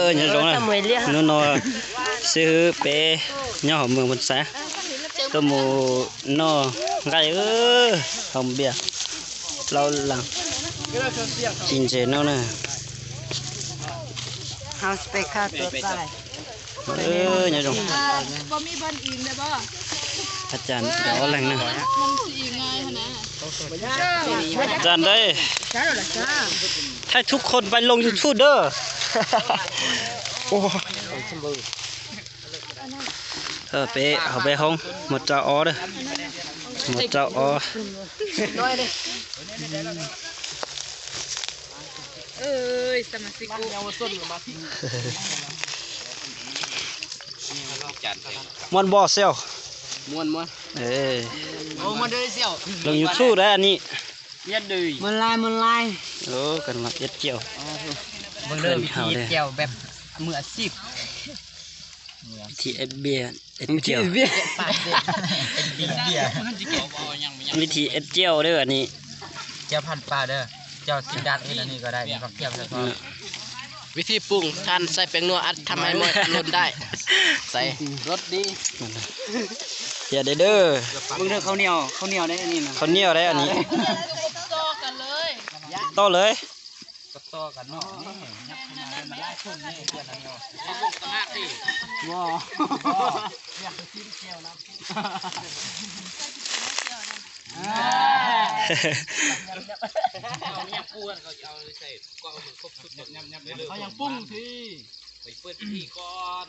ເອີ ຍາດອງນະ ໜູນ້ອຍ ຊື້ເປ ຍອດເມືອງບອນໄຊ ໂຕໝູນ້ອງໄກ່ເອີຍ ເອົາເບຍ ເລົ່າຫຼັງ ຈິງເຈນ້ອງນະ ເຮົາຊິໄປຂ້າຕົວຕາຍ. ເອີຍ ຍາດອງ ເອີ ບໍ່ມີບ່ອນອີງເດ້ບໍ່? ອາຈານ ເອົາແຫຼ່ງນະ ມັນຊິອີງງ່າຍຫັ້ນນະ ອາຈານເດີ ໃຫ້ທຸກຄົນໄປລົງຢູທູບເດີ ໂອ້ ເອີ ເປ ເອົາໄປຫ້ອງໝົດເຈົ້າອໍເດີ ໝົດເຈົ້າອໍ. ເອີຍ ສະມາຊິກ ມ່ວນບໍ່ສ່ຽວ? ມ່ວນ ມ່ວນ ເອີ ໂອ້ ມ່ວນເດີສ່ຽວ ລົງຢູທູບໄດ້ອັນນີ້ ເຮັດເດີ ມ່ວນຫຼາຍ ມ່ວນຫຼາຍ ໂອ້ ກັນມາເຮັດກ່ຽວ ເບິ່ງເດີ ວິທີເຮັດກ່ຽວແບບມືອາຊີບ. ວິທີເຮັດເບຍ ເຮັດກ່ຽວ ວິທີເຮັດເບຍ ເຮັດເບຍ ວິທີເຮັດກ່ຽວເດີອັນນີ້ ກ່ຽວພັນປາເດີ ເຈົ້າກິນດາດເຮັດອັນນີ້ກໍໄດ້ ມີຜັກກຽມໃສ່ພ້ອມ ວິທີປຸງ ທ່ານໃສ່ແປ້ງນົວອັດ ທຳໃຫ້ໝໍ້ຕັນລົນໄດ້ ໃສ່ລົດດີ ຢ່າເດີ ເບິ່ງເດີ ເຂົ້າໜຽວ ເຂົ້າໜຽວໄດ໋ອັນນີ້ນະ ເຂົ້າໜຽວໄດ໋ອັນນີ້ ຕໍ່ກັນເລີຍ ຕໍ່ເລີຍ. ກໍຕໍ່ກັນເນາະ ນີ້ຍັບຂຶ້ນມາເລີຍ ມັນຫຼາຍຄົນນີ້ ເພື່ອນນັ້ນເນາະ ບໍ່ ບໍ່ ຢາກໄປກິນແຈ່ວນຳ ອ່າ ເອົາຫຍັງປຸງ ເຂົາຊິເອົາໃສ່ ກໍເອົາມັນຄົບຊຸດ ຫຍັບໆ ເອົາຫຍັງປຸງຊິ ໄປເປີດພິທີກ່ອນ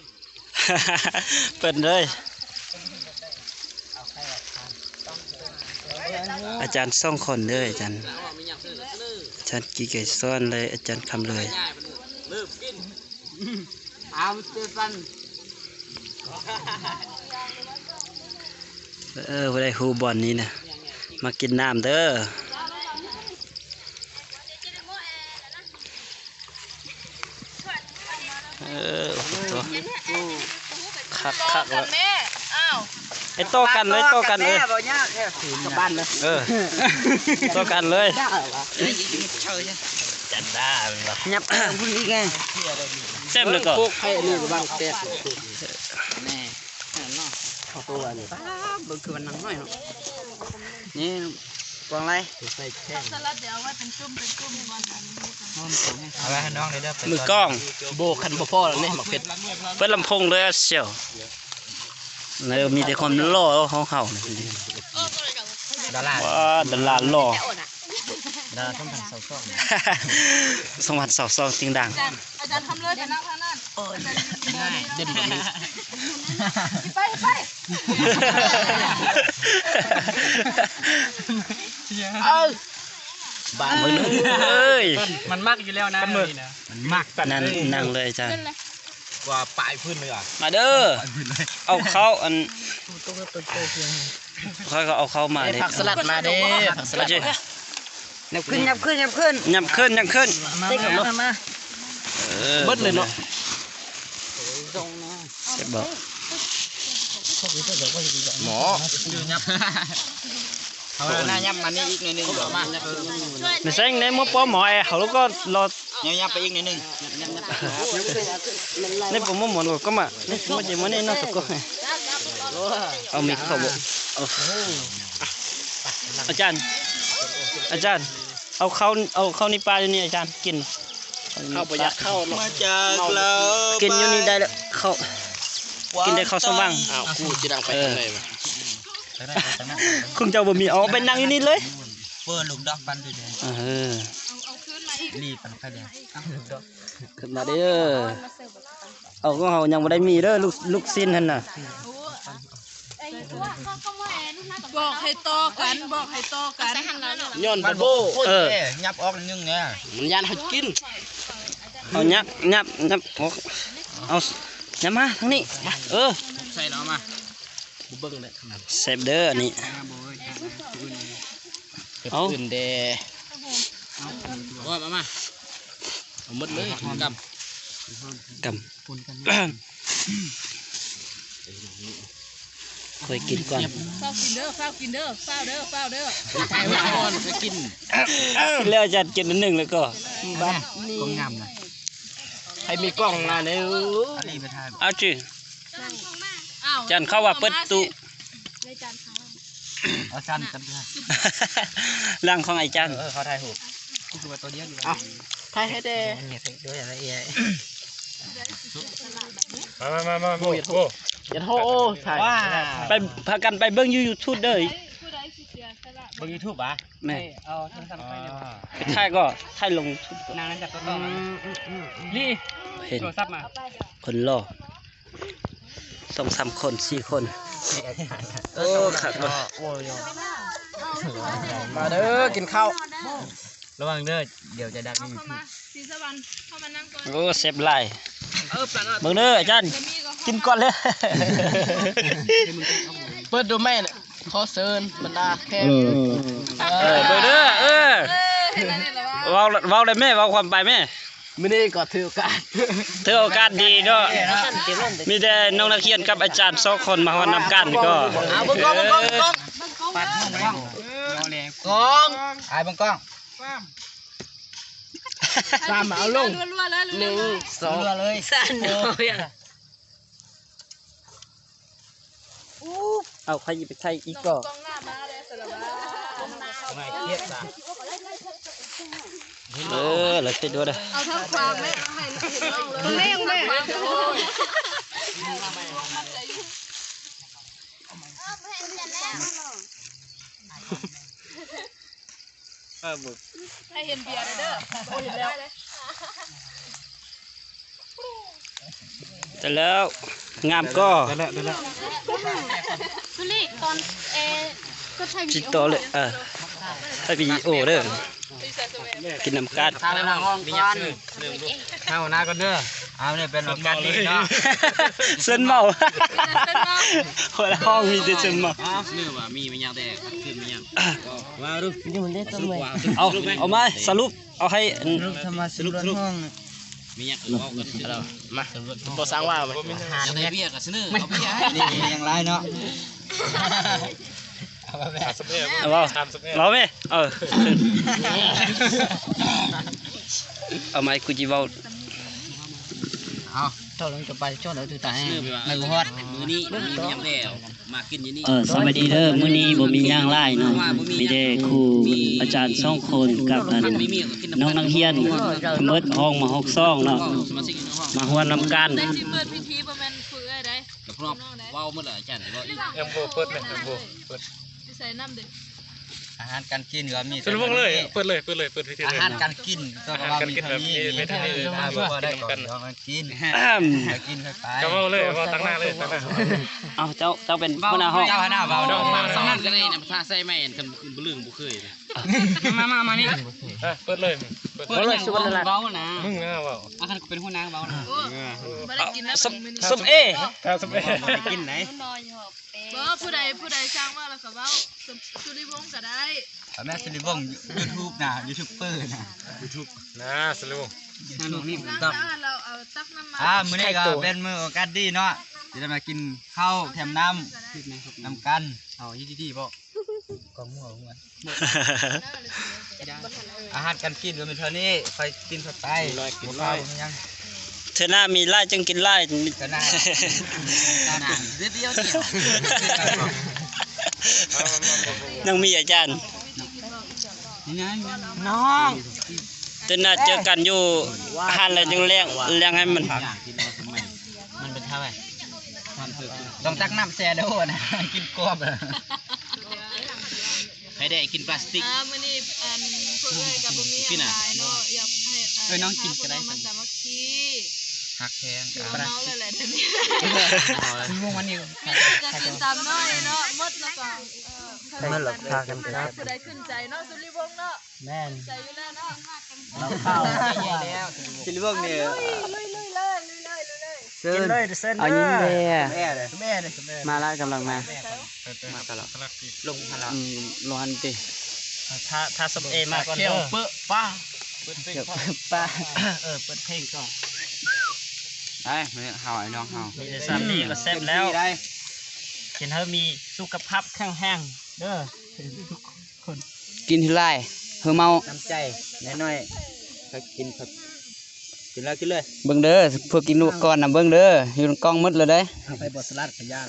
ເປີດເລີຍ ອາຈານສອງຄົນເດີ ອາຈານ ອາຈານກີໄກສອນ ແລະ ອາຈານຄຳເລີຍ ເອີ ຜູ້ໃດຮູ້ບ່ອນນີ້ນະ ມາກິນນ້ຳເດີ. ເອີ ໂອ້ໂຫ ຄັກໆ ແລ້ວ ເອີ ຕໍ່ກັນເລີຍ ຕໍ່ກັນເລີຍ ບໍ່ຍາກ ເອີ ຕໍ່ກັນເລີຍ ຈັນດາ ຫຍັບເອົາພຸ້ນອີກແນ່ ແຊມເລີຍກໍ ໂຄກໄຜ່ອັນນີ້ກໍບາງແປດ ແນ່ ເອົາຕົວນີ້ ປ້າ ເບິ່ງຄືວ່າໜັງນ້ອຍເນາະ ນີ້ ກວາງໄລ ສະຫຼັດເດ ເອົາໄວ້ເປັນຈຸ້ມເປັນຈຸ້ມກ່ອນ ເອົາໄວ້ໃຫ້ນ້ອງເດີ ເດີ ມືກ້ອງ ໂບກ ຄັນບໍ່ພໍແລ້ວນີ້ ໝາກເຜັດ ເປີດລຳໂພງເລີຍ ສ່ຽວ ເອີ ມີແຕ່ຄວາມຫຼໍ່ຂອງເຮົານີ້ ດາລາ ວ້າ ດາລາຫຼໍ່ ດາລາສອງພັນຊາວສອງ ສອງພັນຊາວສອງ ຕິງດັງ ອາຈານຄຳເລີຍໄປນັ່ງທາງນັ້ນ ເດັ່ນກວ່ານີ້ ໄປ ໄປ ເອີ ບາດມື ເອີຍ ມັນມັກຢູ່ແລ້ວນະ ມັນມັກ ນັ້ນ ນັ່ງເລີຍອາຈານ ກວ່າປາຍພື້ນເລີຍ ມາເດີ ປາຍພື້ນເລີຍ ເອົາເຂົ້າອັນ ຂ້ອຍກໍເອົາເຂົ້າມາເດ້ ຜັກສະຫຼັດມາເດ້ ຜັກສະຫຼັດ ຫຍັບຂຶ້ນ ຫຍັບຂຶ້ນ ຫຍັບຂຶ້ນ ຫຍັບຂຶ້ນ ເຕັກອອກມາ ເອີ ເບິດເລີຍເນາະ ເຈັບບໍ່ ໝໍ ເອົາໜ້າຫຍັບມານີ້ອີກໜ້ອຍໜຶ່ງ ເອົາມາ ໃນແສງໃນໝໍ ເຮົາກໍລໍ ຫຍັບ ຫຍັບໄປອີກໜ້ອຍໜຶ່ງ ໃນປະມວນໝໍກໍມາ ໃນມາເຈມານີ້ເນາະ ຕະໂກ ເອົາມີເຂົ້າບໍ່ ອາຈານ ອາຈານ ເອົາເຂົ້າ ເອົາເຂົ້າໃນປາຢູ່ນີ້ອາຈານ ກິນ ເຂົ້າບໍ່ຢາກເຂົ້າເນາະ ມາຈາກລາວ ກິນຢູ່ນີ້ໄດ້ແລ້ວ ເຂົ້າ ກິນໄດ້ເຂົ້າສວ່າງ ອ້າວ ກູຊິນັ່ງໄປທາງໃດວະ ເອີ ຄົງເຈົ້າບໍ່ມີ ເອົາໄປນັ່ງຢູ່ນີ້ເລີຍ ເປີດລູກດອກປັນຢູ່ເດີ ເອີ ນີ້ປັນໄຂ່ແດງ ຂຶ້ນມາເດີ ເອົາ ຂອງເຮົາຍັງບໍ່ໄດ້ມີເດີ ລູກ ລູກຊີ້ນຫັ້ນນະ ບອກໃຫ້ຕໍ່ກັນ ບອກໃຫ້ຕໍ່ກັນ ຍ້ອນບໍ່ໂບ້ ເອີ ຫຍັບອອກໜຶ່ງແນ່ ມັນຢ້ານເຮົາກິນ ເອົາຫຍັບ ຫຍັບ ຫຍັບອອກ ເອົາ ຫຍັບມາທາງນີ້ ເອີ ໃສ່ເນາະ ມາ ບໍ່ເບິ່ງເດ້ ແຊບເດີອັນນີ້ ເອົາ ເອົາ ເອົາ ມາ ມາ ເອົາໝົດເລີຍ ກຳ ກຳ ຂ້ອຍກິນກ່ອນ ຟ້າວກິນເດີ ຟ້າວກິນເດີ ຟ້າວເດີ ຟ້າວເດີ ໄປໄວ້ກ່ອນ ຂ້ອຍກິນ ແລ້ວອາຈານກິນອັນໜຶ່ງແລ້ວກໍ ບັດນີ້ ກວາງງາມນະ. ໃຜມີກ້ອງນະເດີ. ເອົາຈື່ ຈັນເຂົ້າວ່າເປີດຕູ້ ເອົາຊັ້ນກັນເດີ. ຫຼັງຂອງໄອ້ຈັນ ເອີ ເຂົາຖ່າຍຮູບ ຄືວ່າໂຕດຽວຢູ່. ເອົາ ຖ່າຍໃຫ້ແດ່. ມາ ມາ ມາ ມາ ໂອ້ ໂອ້ ຢ່າໂທ ໂອ້ ຖ່າຍ ໄປ ພາກັນໄປເບິ່ງຢູ່ຢູທູບເດີ. ເບິ່ງຢູທູບຫວາ? ແມ່ນ ເອົາໂທລະສັບໄປເດີ. ຖ່າຍກໍຖ່າຍລົງຢູທູບ. ນາງນັ້ນຈັບໂທລະສັບ ອືມ ລີ້ ເຫັນ ໂທລະສັບມາ ຄົນຫຼໍ່ ສອງສາມຄົນ ສີ່ຄົນ. ໂອ້ ຄັກເນາະ. ມາເດີ ກິນເຂົ້າ ລະວັງເດີ ດຽວຈະດັກຢູ່ຢູທູບ. ສີສະຫວັນ ເຂົ້າມານັ່ງກ່ອນ. ໂອ້ ແຊບຫຼາຍ. ເອີ ເບິ່ງເດີອາຈານ ກິນກ່ອນເລີຍ. ເປີດດູແມ່ນ ຂໍເຊີນບັນດາແຂກ. ເອີ ເອີ ເບິ່ງເດີ ເອີ ເອີ ເວົ້າ ເວົ້າໄດ້ແມ່ ເວົ້າຄວາມໄປແມ່. ມື້ນີ້ກໍຖືໂອກາດ ຖືໂອກາດດີເນາະ. ມີແຕ່ນ້ອງນັກຮຽນກັບອາຈານສອງຄົນມາຮອດນຳກັນກໍ ເອົາເບິ່ງກ້ອງ ເບິ່ງກ້ອງ ເບິ່ງກ້ອງ ເບິ່ງກ້ອງ ອ້າຍເບິ່ງກ້ອງ. ສາມ ເອົາລົງ ລັວໆເລີຍ ໜຶ່ງ ສອງ ລັວເລີຍ ສັ່ນເນາະ. ເອົາ ໃຜຊິໄປໄທອີກກໍ ເອີ ລະຄິດດູເດີ. ເອົາທາງຂວາແມ່ ເອົາໃຫ້ເຫັນເລີຍ ແມ່ ແມ່. ເອີ ໃຫ້ເຫັນເບຍແດ່ເດີ. ໂອ້ ເຫັນແລ້ວ ແຕ່ແລ້ວ ງາມກໍ ໄດ້ແລ້ວ ໄດ້ແລ້ວ. ສຸລິ ຕອນ ເອ ກົດຖ່າຍວິດີໂອ ຕິດຕໍ່ເລີຍ ເອີ ຖ່າຍວິດີໂອເດີ. ກິນນຳກັນ ເຮົາໜ້າກ່ອນເດີ. ເອົາ ນີ້ເປັນໂອກາດດີເນາະ ເຊີນເມົາ ຄົນລະຫ້ອງມີແຕ່ເຊີນເມົາ. ເນື້ອວ່າມີແມ່ນຫຍັງແຕ່ຄືນແມ່ນຫຍັງ ວ່າດູ ເອົາ ເອົາມາສະຫຼຸບ ເອົາໃຫ້ ສະຫຼຸບ ສະຫຼຸບ ມີຫຍັງເວົ້າກັນ ມາ ບໍ່ສ້າງວ່າ ຢາກໄດ້ເບຍກໍສະເໜີ ເອົາເບຍໃຫ້ ນີ້ມີຫຍັງຫຼາຍເນາະ. ເອົາເວົ້າ ເວົ້າແມ່ ເອີ ເອົາໄມ ກູຊິເວົ້າ. ເອົາ ເທົ່ານັ້ນກໍໄປ ຊ່ວງໃດຖືຕາຍ ໃນບໍ່ຮອດ ມື້ນີ້ມີຫຍັງແດ່ ມາກິນຢູ່ນີ້. ເອີ ສະບາຍດີເດີ ມື້ນີ້ບໍ່ມີຫຍັງຫຼາຍເນາະ ມີແຕ່ຄູອາຈານສອງຄົນກັບອັນ ນ້ອງນັກຮຽນ ເໝິດຫ້ອງ ມ.ຫົກສອງ ເນາະ ມາຮ່ວມນຳກັນ. ແຕ່ຊິເປີດພິທີບໍ່ແມ່ນຄູເອື້ອຍໃດ ແລ້ວພວກເວົ້າໝົດແລ້ວ ອາຈານຊິເວົ້າອີກ ຍັງບໍ່ເປີດແມ່ນ ຍັງບໍ່ເປີດ ຢູ່ໃສນຳເດ້. ອາຫານການກິນກໍມີ ສະຫຼຸບເລີຍ ເປີດເລີຍ ເປີດເລີຍ ເປີດພິທີເລີຍ. ອາຫານການກິນກໍວ່າມີເທົ່ານີ້ ມີເທົ່ານີ້ ເອີ ບໍ່ໄດ້ກໍຢອກກັນກິນ ກິນໄປ ກໍເວົ້າເລີຍ ເວົ້າຕັ້ງໜ້າເລີຍ ຕັ້ງໜ້າ. ເອົາ ເຈົ້າ ເຈົ້າເປັນຫົວໜ້າຫ້ອງ ເຈົ້າຫົວໜ້າເວົ້າ ສຳນັ້ນກໍໄດ້ນຳພາໃສ່ໃໝ່ ຄັນບໍ່ລືມບໍ່ເຄີຍ. ມາ ມາ ມານີ້ ເອີ ເປີດເລີຍ ເປີດເລີຍ ສຸວັນນະລັດ ເວົ້ານະ ມຶງນະເວົ້າ ອ່ະ ຄັນເປັນຫົວໜ້າເວົ້ານະ. ໂອ້ ບໍ່ໄດ້ກິນແລ້ວ ສົມເອ ຖ້າສົມເອ ບໍ່ໄດ້ກິນໄດ໋ ບໍ່ ຜູ້ໃດ ຜູ້ໃດຊ່າງເວົ້າແລ້ວກໍເວົ້າ ສຸລິວົງກໍໄດ້. ເອົາແມ່ ສຸລິວົງ ຢູທູບນະ ຢູທູບເປີນະ ຢູທູບນະ ສຸລິວົງ ນະ ນີ້ ເອົາຕັກນ້ຳມາ. ອ່າ ມື້ນີ້ກໍເປັນມື້ໂອກາດດີເນາະ ຊິໄດ້ມາກິນເຂົ້າແຖມນ້ຳນຳກັນ. ເອົາ ຢູ່ດີໆບໍ ກອງໝູ່ເອົາຫົວ ອາຫານການກິນກໍມີເທົ່ານີ້ ຄ່ອຍກິນເຂົ້າໄປ ກິນໜ້ອຍ ບໍ່ເຂົ້າບໍ່ຫຍັງ. ເທື່ອໜ້າມີຫຼາຍຈຶ່ງກິນຫຼາຍ ເທື່ອໜ້າ ຍັງມີອາຈານ ນ້ອງ ເທື່ອໜ້າເຈີກັນຢູ່ຮ້ານແລ້ວຈຶ່ງລ້ຽງ ລ້ຽງໃຫ້ມັນ ມັນເປັນເທົ່າໃດ ຕ້ອງຕັກນ້ຳແຊ່ເດີ ກິນກອບ. ໃຜໄດ້ກິນປລາສຕິກ ອ່າ ມື້ນີ້ ອັນ ພວກເອື້ອຍກໍບໍ່ມີຫຍັງຫຼາຍເນາະ ຢາກໃຫ້ ເອີ ນ້ອງກິນກໍໄດ້ ມາສາມັກຄີ ຮັກແພງ ເມາແລ້ວແຫຼະດຽວນີ້ ຄືວ່າວັນນີ້ ມີແຕ່ຈະກິນຕາມໜ້ອຍເນາະ ໝົດແລ້ວກໍ ເອີ ໝົດແລ້ວພາກັນໄປ ຜູ້ໃດຂຶ້ນໃຈເນາະ ສຸລິວົງເນາະ ແມ່ນ ໃຈຢູ່ແລ້ວເນາະ ເອົາເຂົ້າ ສຸລິວົງນີ້ ລຸຍ ລຸຍ ລຸຍເລີຍ ລຸຍເລີຍ ລຸຍເລີຍ ເຊີນ ກິນເລີຍ ເຊີນ ເອົາຍິງແດ່ ແມ່ເດ້ ແມ່ເດ້ ມາລະ ກຳລັງມາ ມາຕະຫຼອດ ລົງຫັ້ນລະ ອືມ ລົງຫັ້ນຕິ ຖ້າ ຖ້າສົມເອມາກ່ອນເດີ ເປີດປາ ເປີດເພງ ເປີດປາ ເອີ ເປີດເພງກ່ອນ ໄປ ເຮົາ ໄອ້ນ້ອງເຮົາ ມີແຕ່ຊ່ຳນີ້ກໍແຊບແລ້ວ ກິນໃຫ້ມີສຸຂະພາບແຂງແຮງເດີ ທຸກຄົນ ກິນໃຫ້ຫຼາຍ ເຮີເມົາ ນ້ຳໃຈນ້ອຍໆ ກໍກິນ ເຂົາ ກິນແລ້ວກິນເລີຍ. ເບິ່ງເດີ ພວກກິນລູກກ່ອນນະ ເບິ່ງເດີ ຢູ່ໃນກ້ອງໝົດແລ້ວເດ້. ເອົາໄປບໍ່ສະຫຼັດກະຢ່າ.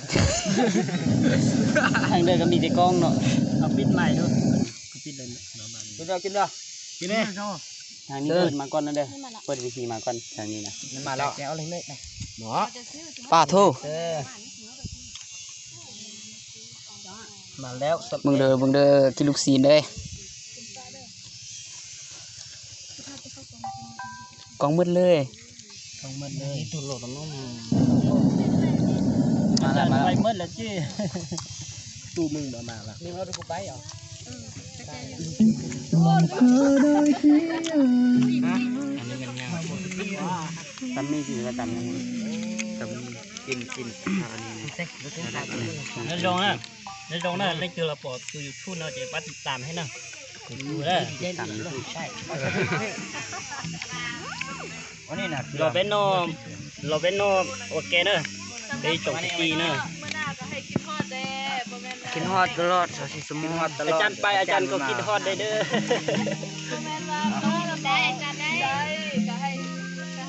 ທາງເດີກະມີແຕ່ກ້ອງເນາະ. ເອົາປິດໃໝ່ດູ ປິດເລີຍ. ກິນແລ້ວກິນແລ້ວກິນແລ້ວ. ທາງນີ້ເປີດມາກ່ອນນະເດີ ເປີດວິທີມາກ່ອນທາງນີ້ນະ. ມັນມາແລ້ວ ແກະເອົາເລີຍເນາະ. ປາໂທ ເອີ ມາແລ້ວ. ເບິ່ງເດີ ເບິ່ງເດີ ກິນລູກຊີ້ນເດີ. ກ້ອງໝົດເລີຍ ກ້ອງໝົດເລີຍ. ມາແລ້ວ ມາແລ້ວ ໄປໝົດແລ້ວຈີ່. ຕູ້ມຶງບໍ່ມາລະ. ນີ້ເຮົາໄປເອົາ ອັນນີ້ແມ່ນຫຍັງ? ຕຳໝີ່ ກິນກັບຕຳຫຍັງ? ຕຳໝີ່ ກິນ ກິນ ອັນນີ້ນະ. ເດີດອງນະ ເດີດອງນະ ໃນເທື່ອລະປອບ ຢູ່ຢູທູບເນາະ ຈະໄປຕິດຕາມໃຫ້ນະ. ເດີ ຕິດຕາມຢູທູບ ໃຊ່. ອັນນີ້ນະ ລອເວັນນໍ ລອເວັນນໍ ໂອເຄເດີ ໄປຈອງສະຕີເດີ. ມື້ໜ້າກະໃຫ້ຄິດຮອດແດ່ ບໍ່ແມ່ນ ຄິດຮອດຕະຫຼອດ ຊາວສີ່ຊົ່ວໂມງ. ອາຈານໄປ ອາຈານກະຄິດຮອດໄດ້ເດີ. ບໍ່ແມ່ນວ່າ ໄດ້ ໄດ້ ກະໃຫ້ ກະ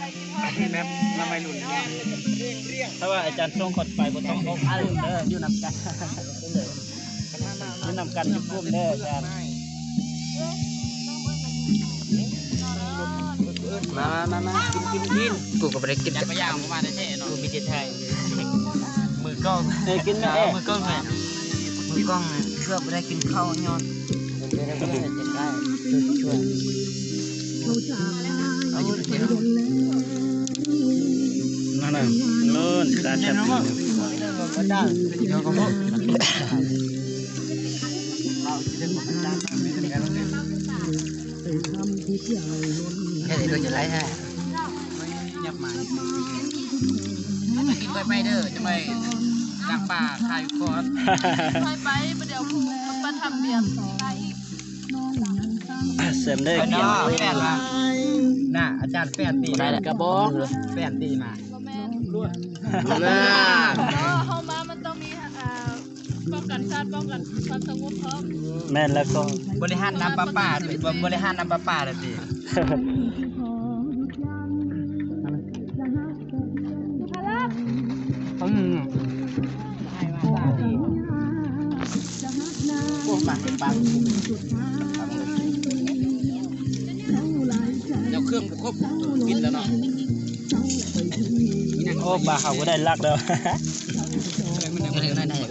ໃຫ້ຄິດຮອດແດ່. ແບບລະໄມລຸ້ນ ຖ້າວ່າອາຈານສົ່ງຂ້ອຍໄປ ບໍ່ຕ້ອງອອກອາລົມເດີ ຢູ່ນຳກັນ ຢູ່ນຳກັນຢູ່ກຸ່ມເດີອາຈານ. ມາ ມາ ມາ ກິນ ກິນ ກິນ. ກູກະບໍ່ໄດ້ກິນຈັກຄຳ ກູມີແຕ່ຖ່າຍ ມືກ້ອງ. ເອີ ກິນແມ່ ເອີ ມືກ້ອງແມ່ ມືກ້ອງ ເກືອບບໍ່ໄດ້ກິນເຂົ້າຍ້ອນ ນັ້ນນະ ໂນ່ນ ຕາແຊບ. ເຮັດໃຫ້ໂດນຈະໄຫຼແທ້. ຍັບມາ ກິນໄວໆເດີ ຈະໄປກາງປ່າຄາຢູ່ຄອນ. ໄປໄປ ບໍ່ດຽວຜູ້ມັນປະທຳບຽນ. ເສີມເດີ ກິນ ແມ່ນລະ ໜ້າ ອາຈານແປນຕີ ບໍ່ໄດ້ລະ ກະບໍ່ ແປນຕີມາ ບໍ່ແມ່ນ ເອີ ເຮົາມາມັນຕ້ອງມີ ອ່າ ປ້ອງກັນຊາດ ປ້ອງກັນຄວາມສະຫງົບພ້ອມ. ແມ່ນແລ້ວກໍ ບໍລິຫານນ້ຳປະປາ ບໍລິຫານນ້ຳປະປາລະຕິ. ອືມ ໂອ້ ມາເປັນບັກ ແນວເຄື່ອງບໍ່ຄົບ ກິນແລ້ວເນາະ. ໂອ້ ບາເຮົາບໍ່ໄດ້ລັກແລ້ວ ມັນ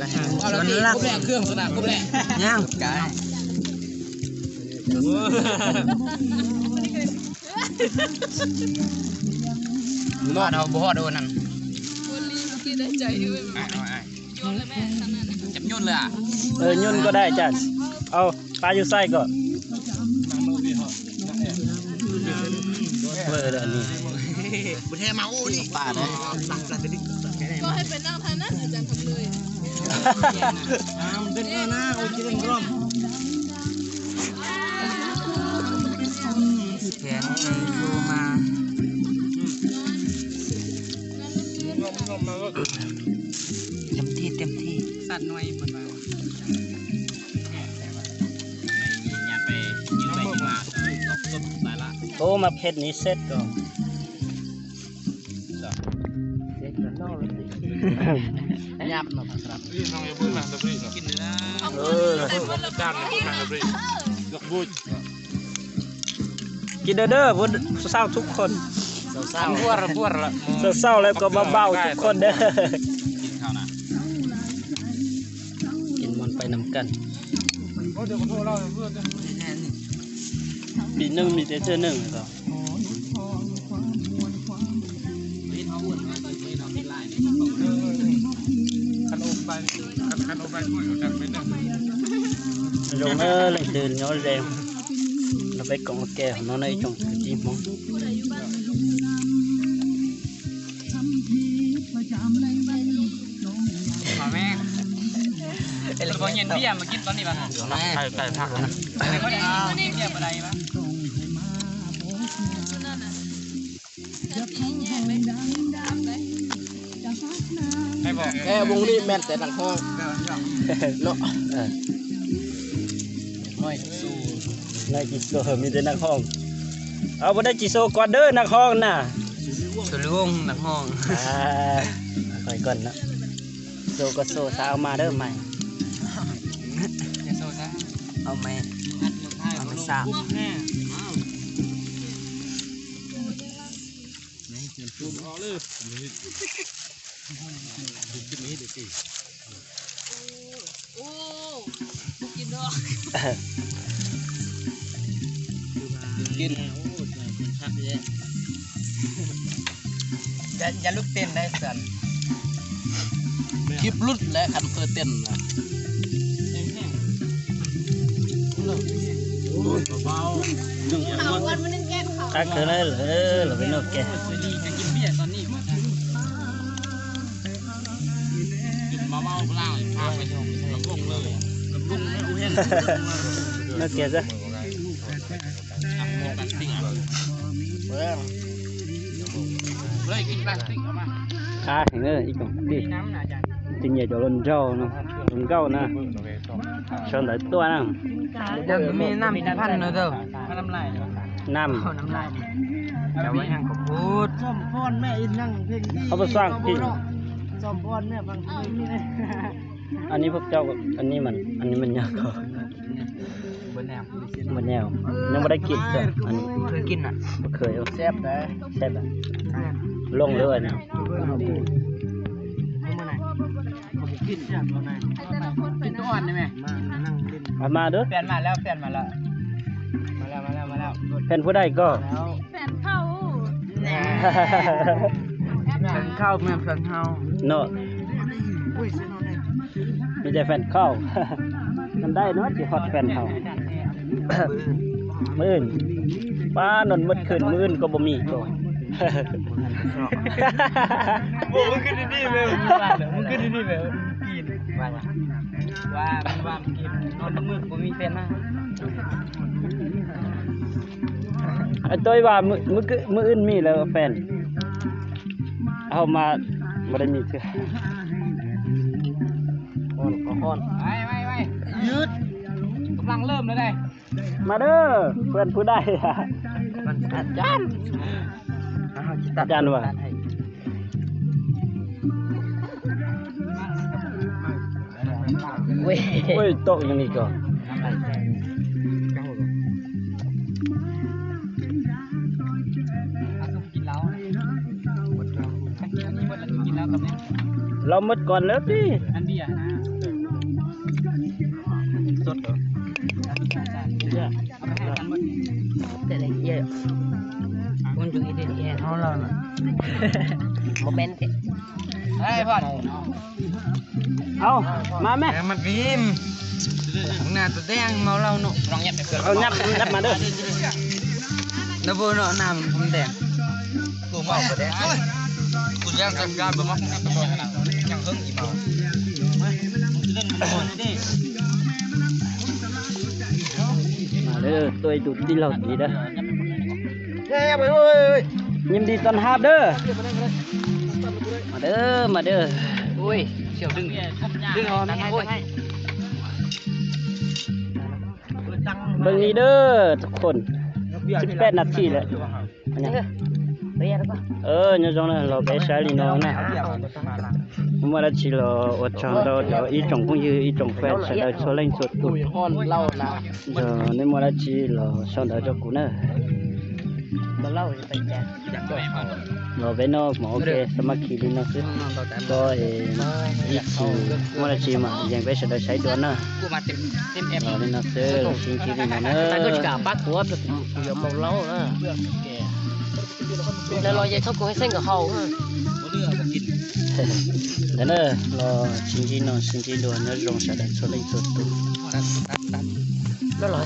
ລັກ ຄົບແລ້ວ ເຄື່ອງສະນະ ຄົບແລ້ວ ຍັງ ຮອດ ເຮົາບໍ່ຮອດໂດນນັ້ນ ບໍ່ລີເມື່ອກີ້ໄດ້ໃຈເອີຍ. ຈັບຍົນເລີຍອະ ເອີ ຍົນກໍໄດ້ຈ້າ. ເອົາ ປາຢູ່ໃສກໍ ເອີ ອັນນີ້ ບໍ່ແທ້ມາ ໂອ້ ນີ້ປາເນາະ ສັກກະດິກ ກໍໃຫ້ໄປນັ່ງທາງນັ້ນ ອາຈານທຳເລີຍ. ເປັນເອີນາ ໂອເຄ ເປັນກອມ. ແຂນໃສ່ໂທມາ ເຕັມທີ່ ເຕັມທີ່ ສັດໜ້ອຍເພິ່ນວ່າ. ໂອ້ ໝາກເຜັດນີ້ເສັດກໍ ຫຍາບເນາະ ກິນເດີ ເດີ ຜູ້ສາວທຸກຄົນ ສາວໆ ສາວໆ ແລ້ວກໍເບົາໆ ທຸກຄົນເດີ ກິນຂ້າວນະ ກິນມ່ວນໄປນຳກັນ. ປີໜຶ່ງມີແຕ່ເທື່ອໜຶ່ງກໍ ຄັນໂອໄປ ຄັນ ຄັນໂອໄປ ໂອ້ຍ ຈັກເປັນໜຶ່ງ ລົງເອີ ແລງຕື່ນຍ້ອນແລງ ລະໄປກອງແກ່ຂອງນ້ອງໃນຈອງກະຈິມອງ ຂໍແມ່ ເອີ ບໍ່ເຢັນເບຍມາກິນຕອນນີ້ບາດ ແມ່ ໄກ່ ໄກ່ຜັກນະ ບໍ່ໄດ້ກິນເບຍບໍ່ໄດ້ບາດ. ໃຫ້ບອກແຕ່ວົງນີ້ແມ່ນແຕ່ນັກຮ້ອງເນາະ ເອີ ນ້ອຍຈີໂຊ ນ້ອຍຈີໂຊ ມີແຕ່ນັກຮ້ອງ ເອົາ ບໍ່ໄດ້ຈີໂຊກ່ອນເດີ ນັກຮ້ອງນະ. ໂຊລູວົງນັກຮ້ອງ ອ່າ ຂ້ອຍກ່ອນເນາະ. ໂຊກໍໂຊຊະ ເອົາມາເດີໄມ້ ຢ່າໂຊຊະ ເອົາໄມ້ ເອົາໄມ້ຊາບ. ໂອ້ ບໍ່ກິນດອກ ກິນ ໂອ້ ຄັກເດ້ ຢ່າ ຢ່າລຸກເຕັ້ນໄດ້ຊັ້ນ ຄລິບຫຼຸດແຫຼະ ຄັນເຜີເຕັ້ນນະ ເບົາໆ ຄັກເທື່ອເລີຍ ເອີ ລາວເປັນນົກແກ ກິນເບຍຕອນນີ້ ກິນເມົາໆ ພາໄປເຖິງລຳວົງເລີຍ ລຳວົງເລີຍ ເອົາແຮງ ເນາະ ເກຍຊະ ເລີຍກິນພລາສຕິກເອົາມາ ອ່າ ເອີ ອີກໜຶ່ງ ນີ້ ກິນເຢຍຈອລອນເຈົ້າເນາະ ລອນເຈົ້ານະ ຊອນໄດ້ຕົວນະ ຍັງມີນ້ຳທີ່ພັນເນາະເດີ ນ້ຳລາຍ ນ້ຳ ເອົານ້ຳລາຍ ເອົາໄວ້ຫຍັງກໍພູດ ສົມພອນແມ່ອີ່ນັ່ງເພງດີ ເອົາໄປສ້າງກິນ ສົມພອນແມ່ຟັງເພງດີ ອັນນີ້ພວກເຈົ້າ ອັນນີ້ມັນ ອັນນີ້ມັນຫຍັງກໍ ເບິດແນວ ເບິດແນວ ຍັງບໍ່ໄດ້ກິນເທື່ອ ອັນນີ້ ເຄີຍກິນນະ ບໍ່ເຄີຍ ແຊບເດ້ ແຊບ ລົງເລີຍ ກິນຕົວອ່ອນໄດ້ໄໝ ເອົາມາເດີ ແຟນມາແລ້ວ ແຟນມາແລ້ວ ມາແລ້ວ ມາແລ້ວ ມາແລ້ວ ແຟນຜູ້ໃດກໍ ແຟນເຂົາ ແຟນເຂົາແມ່ນແຟນເຮົາເນາະ ມີແຕ່ແຟນເຂົາ ມັນໄດ້ເນາະ ຊິຮອດແຟນເຮົາ ມື້ອື່ນ ປ້າ ນອນໝົດຄືນ ມື້ອື່ນກໍບໍ່ມີກໍ ໂອ້ ມຶງຂຶ້ນດີໆແມ່ ມຶງຂຶ້ນດີໆແມ່ ກິນ ວ່າ ວ່າ ວ່າ ກິນ ນອນໝົດມື້ບໍ່ມີແຟນມາ ໄອ້ຕຸ້ຍວ່າ ມື້ ມື້ ມື້ອື່ນມີແລ້ວແຟນ ເຮົາມາບໍ່ໄດ້ມີເທື່ອ ຮ້ອນກໍຮ້ອນ ໄປ ໄປ ໄປ ຢຸດ ກຳລັງເລີ່ມແລ້ວເດ້ ມາເດີ ເພື່ອນຜູ້ໃດ ມັນອາຈານ ອາຈານວ່າ ໂອ້ຍ ໂອ້ຍ ຕົກຢ່າງນີ້ກໍ ກິນເຫຼົ້າ ອັນນີ້ເບິດແລ້ວກິນເຫຼົ້າກັບນີ້ ເຫຼົ້າໝົດກ່ອນແລ້ວຕິ ອັນເບຍນະ ສົດເດີ ເບຍ ແຕ່ລະເອີຍ ຄົນຢູ່ອີເດນເອເຮົາລາວນະ ບໍ່ແມ່ນເດ້ ເຮີ້ຍ ພໍ່ ເອົາ ມາແມ່ ແຕ່ມັນກິນ ໜ້າຕາແດງເມົາເຫຼົ້າເນາະ ລອງຫຍັບໃຫ້ເພື່ອນ ເອົາຫຍັບ ຫຍັບມາເດີ ແລ້ວບໍ່ເນາະ ໜ້າມັນແດງ ກູເມົາບໍ່ແດງ ໂອ້ຍ ກູຍັງຈັດການບໍ່ມັກ ຍັງເຫິງອີເມົາ ມາເດີ ໂຕຍດູດຕິເຫຼົ້າດີເດີ ຍິນດີຕ້ອນຮັບເດີ ມາເດີ ມາເດີ ໂອ້ຍ ສຽວດຶງ ດຶງເອົາ ໂອ້ຍ ເບິ່ງນີ້ເດີທຸກຄົນ ສິບແປດນາທີແລ້ວ ເອີ ຍອດຈັງເລີຍ ລໍໄປສາລີນ້ອງນະ ມວລະຊີລໍ ອດສອງດອ ອີຈອງຄົງຍື ອີຈອງແຟນ ສະເດີໂຊເລັງໂຊຕຸ ຮ້ອນເຫຼົ້ານະ ເດີ ໃນມວລະຊີລໍ ສອງດອ ຈອກກູເນີ ບໍ່ເລົ່າ ລໍໄປນອກໝໍ ໂອເຄ ສາມັກຄີດີເນາະ ຄື ກໍເອ ອີກຄື ມວລະຊີມາ ຍັງໄປສະເດີໃຊ້ດ່ວນເນາະ ກູມາເຕັມ ເຕັມແອັບ ລໍໄປນອກເດີ ຊິງຄີດີເນາະ ຕາກໍຈະກາປາກກວດ ກູຢາກເມົາເຫຼົ້ານະ ແລ້ວລໍຢາຍເຂົາກໍໃຫ້ເສັງກັບເຮົາ ເດີ ລໍຊິງທີ່ນອນ ຊິງທີ່ດວນ ແລ້ວລົງສະແດງໂຊເລັງໂຊຕຸ ແລ້ວລໍ